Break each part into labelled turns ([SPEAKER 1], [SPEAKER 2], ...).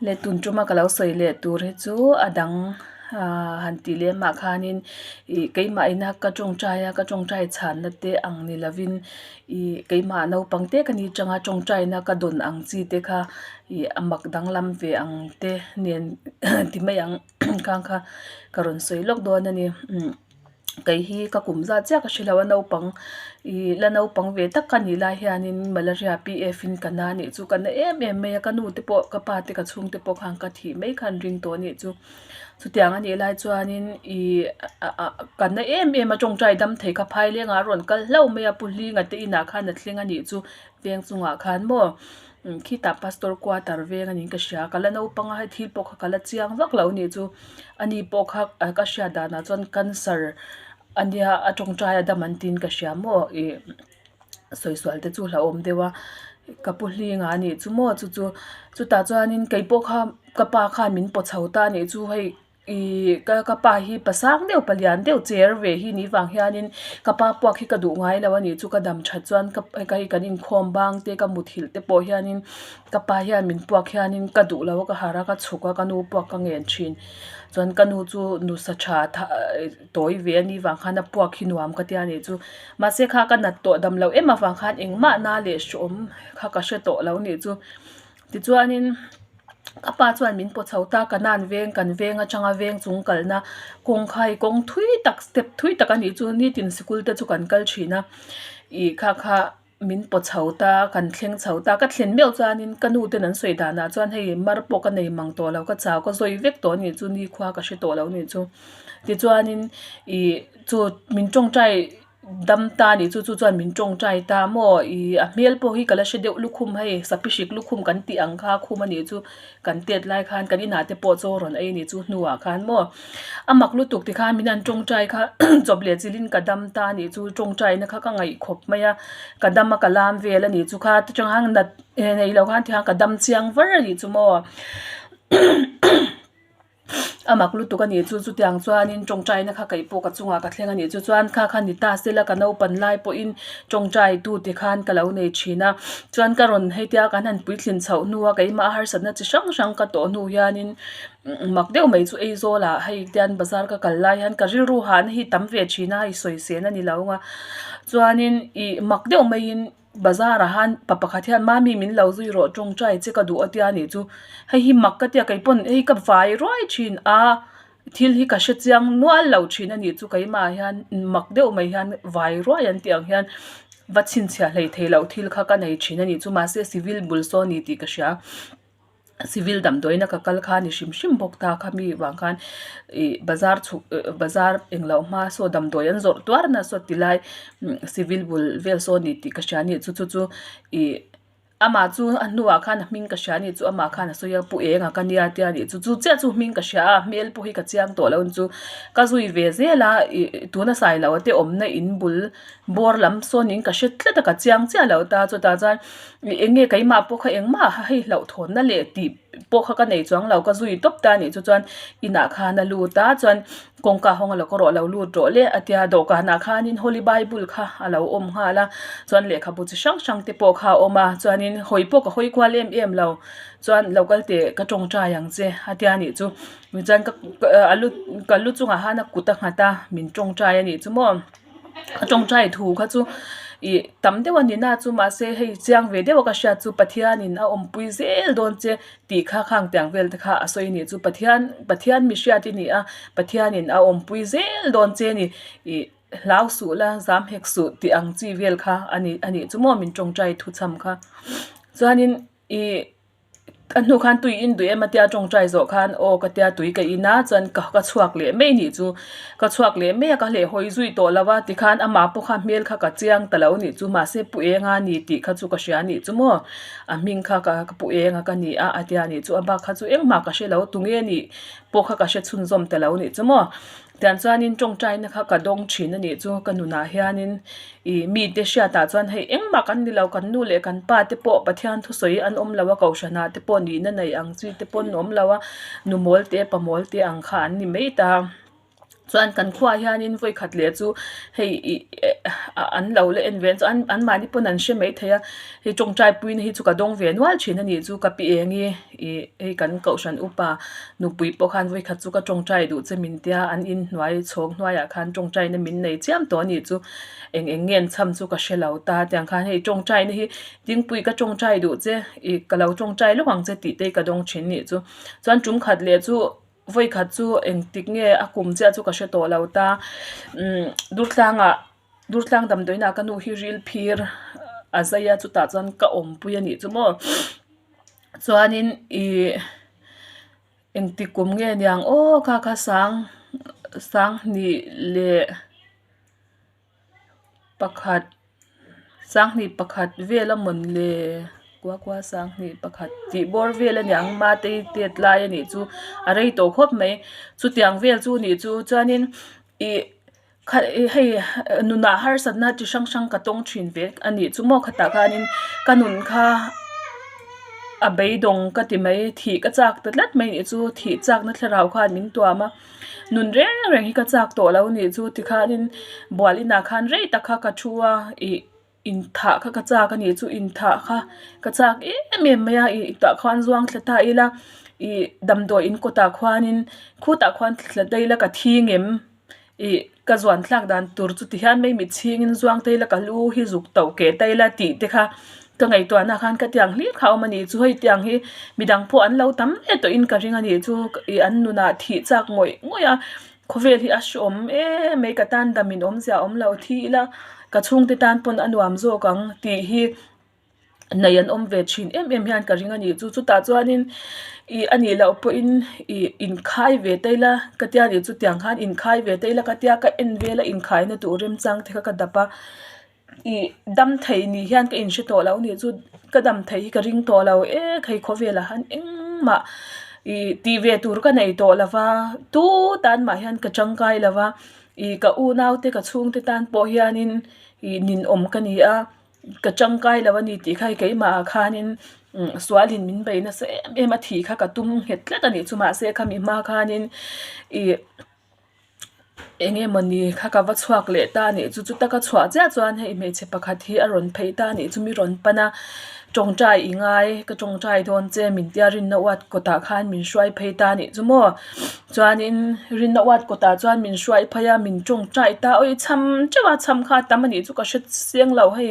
[SPEAKER 1] Le tun tuma ka lo sawi leh tur hi chu a dang ah han tih leh mah khanin ih keimah ina ka tawngtai a ka tawngtai chhanna te ang ni lovin ih keimah naupang te ka ni changa tawngtaina ka dawn ang chi te kha ih a mak danglam ve ang te nen ti mai ang khang kha ka rawn sawi lawk dawn a ni. Kei hi ka kum zat chiah ka hre lo a naupang ih la naupang ve tak ka nih lai hianin malaria PF in ka na nih chu ka na em em mai a ka nu te pawh ka pa te ka chhung te pawh khan ka thih mai kha an ring tawh a nih chu chutiang a nih lai chuanin ih ka na em em a tawngtai dam thei kha phai lengah a rawn kal hlauh mai a pu hlinga te inah khan a thleng a nih chu veng chungah khan maw khitah pastor quarter veng a niin ka hria ka la naupang a hei thil pawh kha ka la chiang vak lo a nih chu ani pawh kha ka hriat danah chuan cancer a nia a tawngtai a dam an tiin ka hria maw ih sawi sual te chu hlauhawm deuh a ka pu hlinga a nih chu maw chu chu chutah chuanin kei pawh kha ka pa khan min paw chho ta a nih chu hei. Ihh ka ka pa hi pa sang deuh pa lian deuh cher ve hi nih vang hianin ka pa puak hi ka duh ngai lo a nih chu ka dam that chuan ka hei kan inkhawm bang te ka muthilh te pawh hianin ka pa hian min puak hianin ka duh lo a ka harh a ka chhuk a ka nu puak ka ngen thin chuan ka nu chu nusa tha tawi ve a nih vang khan a puak hi nuam ka tia nih chu mahse kha ka nat tawh dam loh em avang khan engmah na leh hreawm kha ka hre tawh lo a nih chu. Tichuanin ka pa chuan min paw chho ta kanan veng kan veng atanga veng chung kalna kawng kha hei kawng thui tak step thui tak a nih chu nitin sikul te chu kan kal thin a ih kha kha min paw chho ta kan thleng chho ta ka thlen meuh chuanin ka nu ten an sawi danah chuan hei mar pawh ka nei mang tawh lo ka chau ka zawi vek tawh a nih chu nikhua ka hre tawh lo a nih chu tichuanin ih chu min tawngtai. Dam ta nih chu chu chuan min tawngtai ta maw ih a hmel pawh hi ka la hre deuh lukhum hei sapi hrik lukhum kan tih ang kha khum a nih chu kan tet lai khan kan inah te pawh chaw rawn ei a nih chu hnuah khan maw a mak lutuk ti khan min an tawngtai kha chawp leh chilhin ka dam ta nih chu tawngtai na kha ka ngaih khawp mai a ka dam a ka lam vel a nih chu kha ti chang nat nei lo khan ti khan ka dam chiang var a nih chu maw. A mak lutuk a nih chu chutiang chuanin tawngtaina kha kei pawh ka chungah ka thleng a nih chu chuan kha kha ni ta sela ka naupan lai pawhin tawngtai tu te khan ka lo nei thin a chuan ka rawn hetia kan han puitlin chhoh hnua keimah a harsatna chi hrang hrang ka tawh hnu hianin mak deuh mai chu Aizawl ah hei tian bazar ka kal lai hian ka rilru hahna hi tam ve thin a hei sawisel a ni lo ang a chuanin ih mak deuh maiin. Bazar ah han pa pakhat hian mami min lo zui rawh tawngtai che ka duh a tia nih chu hei hi mak ka tia kei pawn hei ka vai ruai thin a thil hi ka hre chiang nual lo thin a nih chu keimah ah hian mak deuh mai hian vai ruai an tih ang hian va chhinchhiah hlei thei loh thil kha ka nei thin a nih chu mahse civil bul saw a ni tih ka hria. Civil damdawiina ka kal kha a ni hrim hrim bawk ta kha mi vang khan ih bazar chhuk bazar englo hma saw damdawi an zawrh tuar na saw tilai civil bul vel saw a ni tih ka hria a ni chu chu chu ih amah chu a hnuah khan a hming ka hria a ni chu amah khan a sawi a pu eng a ka nia tia a nih chu chu chiah chu hming ka hria a hmel pawh hi ka chiang tawh lo a ni chu ka zui ve zel a ih tuna sailo te awmna in bul bawr lam sawn in ka hre tlat a ka chiang chiah lo ta chutah chuan ih eng nge keimah pawh kha engmah hei hlauhthawnna leh tih pawh kha ka nei chuang lo ka zui tawp ta a nih chu chuan inah khan a lut a chuan kawngka hawng a lo ka rawh lo lut rawh le a tia dawhkanah khanin holy bible kha a lo awm nghal a chuan lehkhabu chi hrang hrang te pawh kha a awm a chuanin hawi pawh ka hawi kual em em lo chuan lo kal teh ka tawngtai ang che a tia nih chu chuan ka a lu ka lu chungah khan a kut a nghat a min tawngtai a nih chu maw. A tawngtai thu kha chu ih tam deuh a ni na chu mahse hei chiang ve deuh a ka hriat chu Pathianin a awmpui zel dawn che tih kha khang tiang vel te kha a sawi a nih chu Pathian Pathian mi hriat i ni a Pathianin a awmpui zel dawn che a ni ih hlau suh la zam hek suh tih ang chi vel kha a ni a nih chu maw min tawngtai thu cham kha chuanin ih. Ka hnu khan tui in duh em a tia tawngtai zawh khan aw ka tia tui ka in a chuan ka ka chhuak leh mai nih chu ka chhuak leh mai a ka hleh hawi zui tawh lo a tikhan amah pawh kha hmel kha ka chiang ta lo nih chu mahse pu enga ni tih kha chu ka hria nih chu maw a hming kha ka pu enga ka ni a a tia nih chu a bak kha chu engmah ka hre lo tunge nih pawh kha ka hre chhunzawm ta lo nih chu maw. Tiang chuanin tawngtaina kha ka dawng thin a nih chu ka nunah hianin ih mite hriatah chuan hei engmah kan ni lo kan nu leh kan pa te pawh Pathian thusawi an awm lo a kohhranah te pawh nihna nei ang chi te pawh an awm lo a nu mawl te pa mawl te ang kha an ni mai ta. Chuan kan khuaah hianin vawi khat leh chu hei ih an lo la en ve chuan an mahni pawn an hre mai thei a hei tawngtai puina hi chu ka dawng ve nual thin a nih chu ka pi eng i ih hei kan kohhran upa nupui pawh khan vawi khat chu ka tawngtai duh che min tia an inhnuai chhawng hnuaiah khan tawngtaina min nei chiam tawh a nih chu eng eng nge an cham chu ka hre lo ta tiang khan hei tawngtaina hi dingpui ka tawngtai duh che ih ka lo tawngtai lawk ang che tih te hi ka dawng thin a nih chu chuan tum khat leh chu. Vawikhat chu engtik nge a kum chiah chu ka hre tawh lo ta umm Durtlangah Durtlang damdawiinah ka nu hi ril phir a zai a chutah chuan ka awmpui a nih chu maw chuanin ih engtik kum nge niang aw kha kha sang sanghnih leh pakhat. Sanghnih pakhat vel a mawn le kua kua sanghnih pakhat tih bawr vel a niang mate hi tet lai a nih chu a rei tawh khawp mai chutiang vel chu nih chu chuanin ih kha hei nunah harsatna chi hrang hrang ka tawng thin ve a nih chu maw khatah khanin ka nun kha a beidawng ka ti mai thih ka chak ta tlat mai nih chu thih chakna thlarau khan min tuam a. Nun reng reng hi ka chak tawh lo nih chu tikhanin bual inah khan rei tak kha ka thu a ih inthah kha ka chak a nih chu inthah kha ka chak em em mai a ih tah khuan zuang thla ta ila ih damdawi in kawtah khuanin khutah khuan thla ta ila ka thi ngem ih ka zuan thlak dan tur chu tihian mai mitchhingin zuang ta ila ka lu hi zuk tauh keh ta ila tih te kha. Ka ngaihtuahna khan ka tiang hlir kha a awm a nih chu hei tiang hi midang pawh an lo tam hle tawhin ka ring a nih chu ih an nunah thih chak ngawih ngawih a khawvel hi a hreawm em mai ka tan dam in awmzia a awm lo thi ila ka chhungte tan pawn a nuam zawk ang tih hi nei an awm ve thin em em hian ka ring a nih chu chutah chuanin ih a nih loh pawhin ih inkhai ve ta ila ka tia nih chu tiang khan inkhai ve ta ila ka tia ka en vel a inkhaina tur remchang te kha ka dap a. Ih dam thei ni hian ka inhre tawh lo nih chu ka dam thei hi ka ring tawh lo ek hei khawvelah han engmah ih tih ve tur ka nei tawh lo va tu tan mah hian ka tangkai lo va ih ka unau te ka chhungte tan pawh hianin ih ninawm ka ni a ka tangkai lo a ni tih kha hei keimahah khanin sualin min bei nasa em em a thih kha ka tum nghet tlat a nih chu mahse khami hma khanin ih. Eng emawni kha ka va chhuak leh ta anih chu chuta ka chhuah chiah chuan hei hmeichhe pakhat hi a rawn phei ta anih chu mi rawn pan a tawngtai i ngai ka tawngtai dawn che min tia rinna uat kawtah khan min hruai phei ta anih chu maw chuanin rinna uat kawtah chuan min hruai phei a min tawngtai ta awi cham teuh a cham kha a tam anih chu ka hre chiang lo hei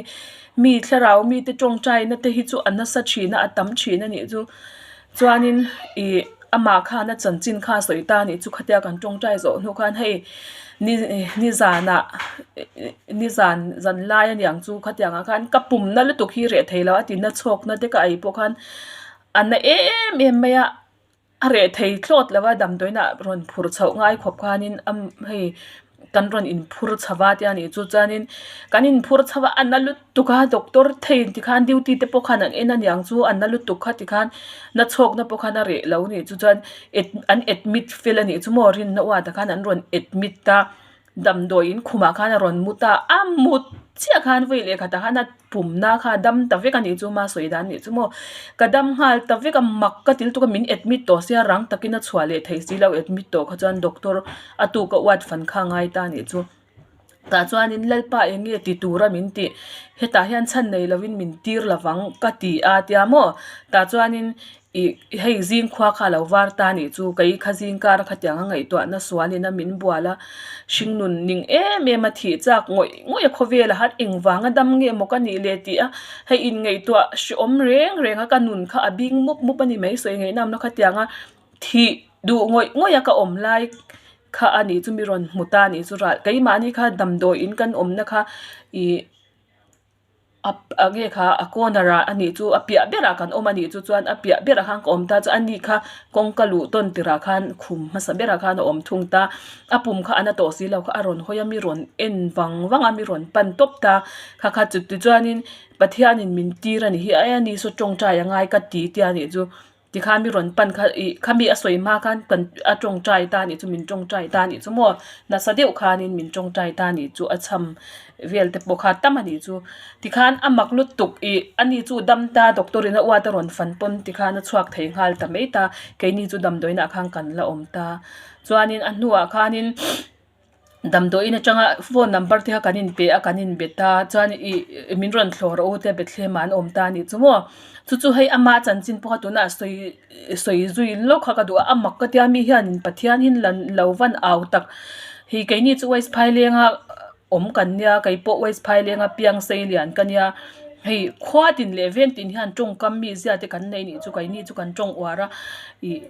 [SPEAKER 1] mi thlarau mite tawngtai na te hi chu a nasa thin a a tam thin anih chu. Chuanin ih amah khan a chanchin kha a sawi ta a nih chu khatia kan tawngtai zawh hnu khan hei ni nizanah nizan zan lai a niang chu khatiang ah khan ka pumna lutuk hi reh thei lo a tina chhawkna te ka ei pawh khan a na em em mai a a reh thei thlawt lo a damdawiin ah rawn phur chhoh ngai khawp khanin a hei kan rawn inphur chho va tia nih chu chuanin kan inphur chho a a na lutuk a doctor thei tikhan duty te pawh khan an en aniang chu a na lutuk kha tikhan na chhawkna pawh khan a reh lo nih chu chuan an admit fel anih chu maw rinna uat ah khan an rawn admit a damdawi in khumah khan a rawn mu ta a mut chiah khan vawi leh khatah khan a pumna kha a dam ta vek a nih chu ma sawi dan nih chu maw ka dam nghal ta vek a mak ka ti lutuk a min admit tawh sia rang takin a chhuah leh theih si lo admit tawh kha chuan doctor a tuka uat fan kha a ngai ta a nih chu tah chuanin lalpa eng nge ti tura min tih hetah hian chhan nei lovin min tir lovang ka ti a tia maw tah chuanin ih hei zing khua kha a lo var ta a nih chu kei kha zing kar khatiang a ngaihtuahna sualin a min bual a hringnun ning em em a thih chak ngawih ngawih a khawvel a han engvang a dam nge maw ka nih le tih a hei inngaihtuah hrehawm reng reng a ka nun kha a bing mup mup a ni mai sawi ngaih nam na khatiang a thih duh ngawih ngawih a ka awm lai kha a nih chu mi rawn hmu ta a nih chu ral keimahni kha damdawi in kan awmna kha ih. A nge kha a corner ah a nih chu a piah berah kan awm a nih chu chuan a piah berah khan ka awm ta chu a ni kha kawngka luh tawn tirah khan khum hmasa berah khan a awm thung ta a pum kha a na tawh si lo kha a rawn hawi a mi rawn en vang vang a mi rawn pan tawp ta kha kha chu tichuanin Pathianin min tir a nih hi a ni saw tawngtai a ngai ka ti tia nih chu. Tikhan mi rawn pan kha ih khami a sawi hma khan kan a tawngtai ta nih chu min tawngtai ta nih chu maw nasa deuh khanin min tawngtai ta nih chu a cham vel te pawh kha tam a nih chu tikhan a mak lutuk ih ani chu dam ta doctor in a uat a rawn fan pawn tikhan a chhuak thei nghal ta mai ta keini chu damdawiinah khan kan la awm ta chuanin a hnuah khanin. Damdawiin atanga phone number te kha kan inpe a kan inbe ta chuan ih min rawn thlawh rawh u tia Bethlehem ah an awm ta a nih chu maw chu chu hei ama chanchin pawh kha tunah sawi sawi zui lawk kha ka duh a a mak ka tia mi hianin Pathian hi lan lo van au tak hei keini chu West Phailenga awm kan nia kei pawh West Phailenga piang sei lian ka nia hei khua tin leh veng tin hian tawngkam mi zia te kan nei nih chu keini chu kan tawng uar a ih.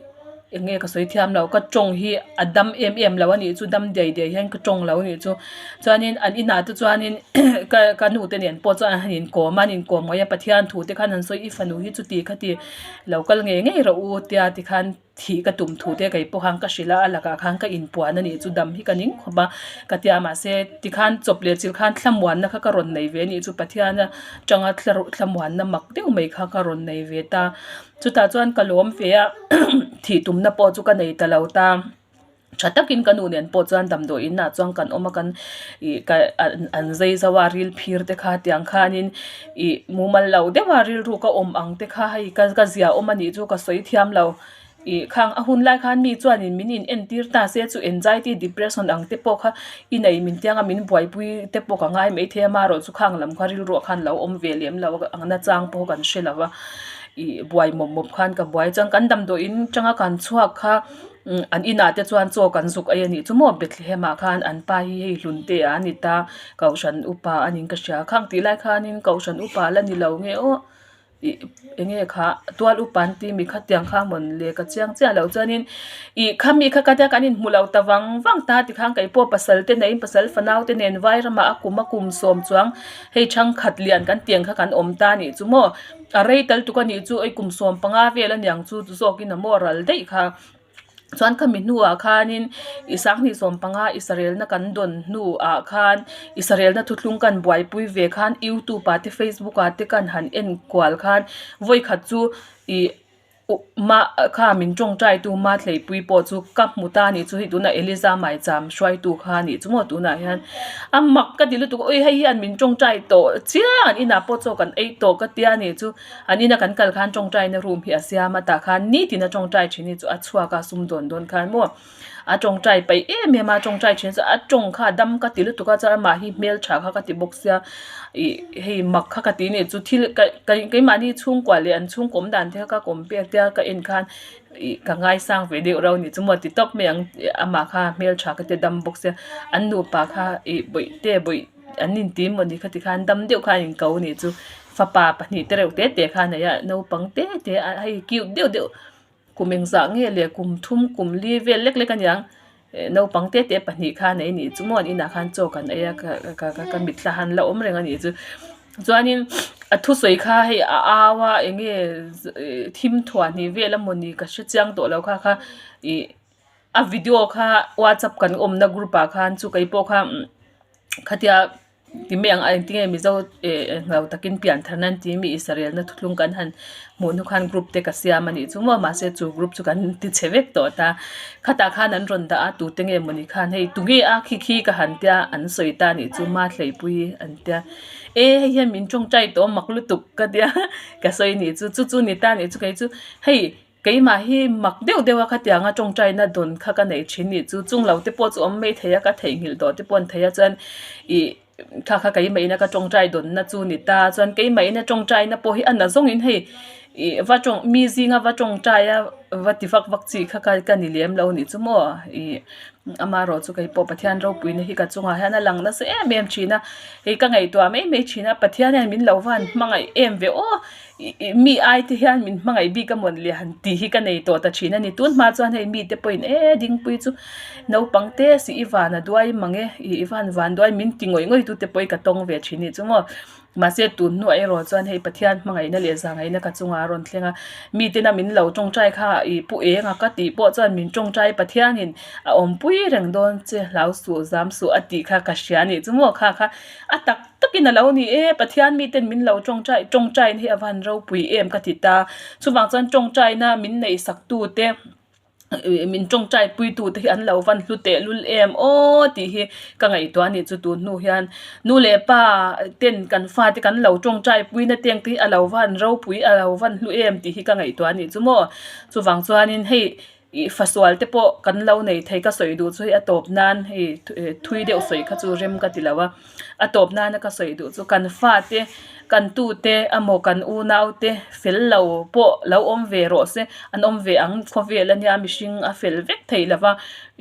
[SPEAKER 1] Eng nge ka sawi thiam lo ka tawng hi a dam em em lo a nih chu dam diai diai hian ka tawng lo a nih chu chuanin an inah te chuanin ka ka nu te nen pawh chuan an han inkawm a an inkawm ngawih a Pathian thu te khan an sawi i fanu hi chuti khati lo kal ngei ngei rawh u tia tikhan thih ka tum thu te kei pawh khan ka hrilh a a lakah khan ka inpuan a nih chu dam hi ka ning khawp a ka tia mahse tikhan chawp leh chilh khan thlamuanna kha ka rawn nei ve a nih chu Pathian atanga thlamuanna mak deuh mai kha ka rawn nei ve ta. Chutah chuan ka lawm ve a thih tumna pawh chu ka nei ta lo ta tha takin ka nu nen pawh chuan damdawi inah chuan kan awm a kan ih ka an zai zo a ril phir te kha tiang khanin ih mumal lo deuh a rilru ka awm ang te kha hei ka ka zia awm a nih chu ka sawi thiam lo ih khang a hun lai khan mi chuanin min in entir ta se chu anxiety depression ang te pawh kha i nei min tiang a min buaipui te pawh ka ngai maithei a amaherawhchu chu khang lam kha rilruah khan lo awm ve lem lo ang nachang pawh kan hre lo va. Ih buai mawp mawp khan ka buai chuan kan damdawiin atanga kan chhuak kha umm an inah te chuan chaw kan zuk ei a nih chu maw Bethlehem ah khan an pa hi hei hlun te ah a ni ta kohhran upa a niin ka hria khang tih lai khanin kohhran upa la ni lo nge aw ih eng nge kha tual upa an tih mi kha tiang kha mawn le ka chiang chiah loh chuanin ih khami kha ka tia kan inhmu lo ta vang vang ta tikhan keipawh pasal te neiin pasal fanau te nen vai ramah a kum a kum sawm chuang hei thangkhat lian kan tiang kha kan awm ta a nih chu maw. A rei tal tuk a nih chu ei kum 15 vel a niang chu zawkin a maw ral daih kha chuan khami hnuah khanin i 2015 Israelna kan dawn hnuah khan Israelna thuthlung kan buaipui ve khan youtube ah te facebook ah te kan han en kual khan vawikhat chu ih mah kha min tawngtai tu Mathleipui pawh chu ka hmu ta a nih chu hei tunah Eliza Maicham hruaitu kha a nih chu maw tunah hian a mak ka ti lutuk a ui hei hian min tawngtai tawh chiang an inah pawh chaw kan ei tawh ka tia a nih chu an ina kan kal khan tawngtaina room hi a siam a tah khan nitin a tawngtai thin hi chu a chhuak a sum dawn dawn khan maw a tawngtai paih em em a tawngtai thin chu a tawng kha a dam ka ti lutuk a chuan amah hi hmeltha kha ka ti bawk sia ih hei mak kha ka ti a nih chu thil ka keimahni chhungkua leh an chhungkaw awm dan te kha ka compare te a ka en khan ih ka ngaisang ve deuh reuh a ni chu maw ti tawp mai ang amah kha hmeltha ka ti a dam bawk sia an nupa kha ih bawih te bawih an inti maw ni kha tikhan dam deuh khan an inko a nih chu fapa pahnih te reuh te te kha a nei a naupang te te a hei cute deuh deuh. Kum engzah nge le kum thum kum li vel lek lek aniang eh naupang te te pahnih kha nei anih chu maw an inah khan chaw kan ei a ka ka ka ka mitthla han la awm reng anih chu chuanin a thusawi kha hei a au a eng nge ih thim thuah hnih vel emawni ka hre chiang tawh lo kha kha ih a video kha whatsapp kan awmna group ah khan chu keipawh kha khatia. Ti mai ang a engtinge Mizo eh hlau takin pian tharna an ti mi Israelna thuthlung kan han hmuh hnu khan group te ka siam a nih chu maw mahse chu group chu kan ti chhe vek tawh ta khatah khan an rawn dah a tute nge mawni khan hei tunge a khi khi ka han tia an sawi ta a nih chu Mathleipui an tia e hei hian min tawngtai tawh mak lutuk ka tia ka sawi a nih chu chu chu ni ta a nih chu kei chu hei. Keimah hi mak deuh deuh a khatianga tawngtaina dawn kha ka neih thin nih chu chung lo te pawh chu awm mai thei a ka theihnghilh tawh te pawh an thei a chuan ih kha kha keimah ina ka tawngtai dawnna chu ni ta chuan keimah ina tawngtaina pawh hi a na zawngin hei ih va tawng mi zinga va tawngtai a va ti vak vak chi kha ka ni lem lo nih chu maw ih amaherawh chu keipawh Pathian ropuina hi ka chungah hian a lang nasa em em thin a hei ka ngaihtuah mai mai thin a Pathian hian min lo van hmangaih em ve aw. Mi ai te hian min hmangaih bik a mawn le han tih hi ka nei tawh ta thin a ni. Tun hma chuan hei mite pawhin e dingpui chu naupang te si i van a duai mang e i van van duai min ti ngawih ngawih tute pawhin ka tawng ve thin ni chu maw. Mahse tun hnuah erawh chuan hei Pathian hmangaihna leh zahngaihna ka chungah a rawn thleng a. Mitena min lo tawngtai kha i pu eng a ka tih pawh chuan min tawngtai Pathianin a awmpui reng dawn che hlau suh zam suh a tih kha ka hria a nih chu maw kha kha a tak takin a lo ni e, Pathian miten min lo tawngtai tawngtaina hi a van ropui em ka ti ta. Chuvang chuan tawngtaina min neih sak tu te min tawngtai pui tu te hi an lo van hlu teh lul em aw tih hi ka ngaihtuah a nih chu tun hnu hian nu leh pa ten kan fate kan lo tawngtai pui na teng te hi a lo van ropui a lo van hlu em tih hi ka ngaihtuah a nih chu maw. Chuvang chuanin hei. Ih fasual te pawh kan lo nei thei ka sawi duh chu hei a tawp nan hei thui deuh sawi kha chu rem ka ti lo a a tawp nana ka sawi duh chu kan fate kan tute emaw kan unau te fel lo pawh lo awm ve rawh se an awm ve ang khawvel ania mihring a fel vek thei lo va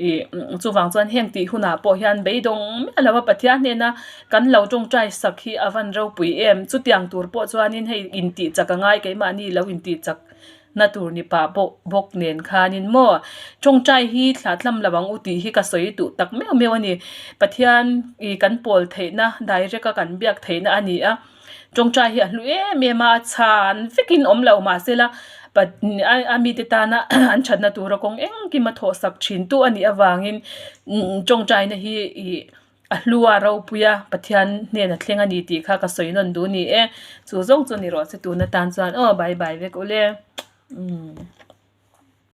[SPEAKER 1] ih chuvang chuan heng tih hunah pawh hian beidawng miah lo a Pathian hnena kan lo tawngtai sak hi a van ropui em chutiang tur pawh chuanin hei intih chak a ngai keimahni lo intih chak. Na tur ni pah pawh bawk nen khanin maw tawngtai hi thlah tlam lo ang u tih hi ka sawi duh tak meuh meuh a ni. Pathian ih kan pawl theihna direct a kan biak theihna a ni a, tawngtai hi a hlu em em a, a chhan vekin awm lo mahsela a mite tana an thatna tura kawng engkim a thawhsak thin tu a nih avangin tawngtaina hi ih A hlua ropuia Pathian hnen a thleng a ni tih kha ka sawi nawn duh ni e. Chu zawng chu ni rawh se tun atan chuan aw bye bye vek ule. Umm.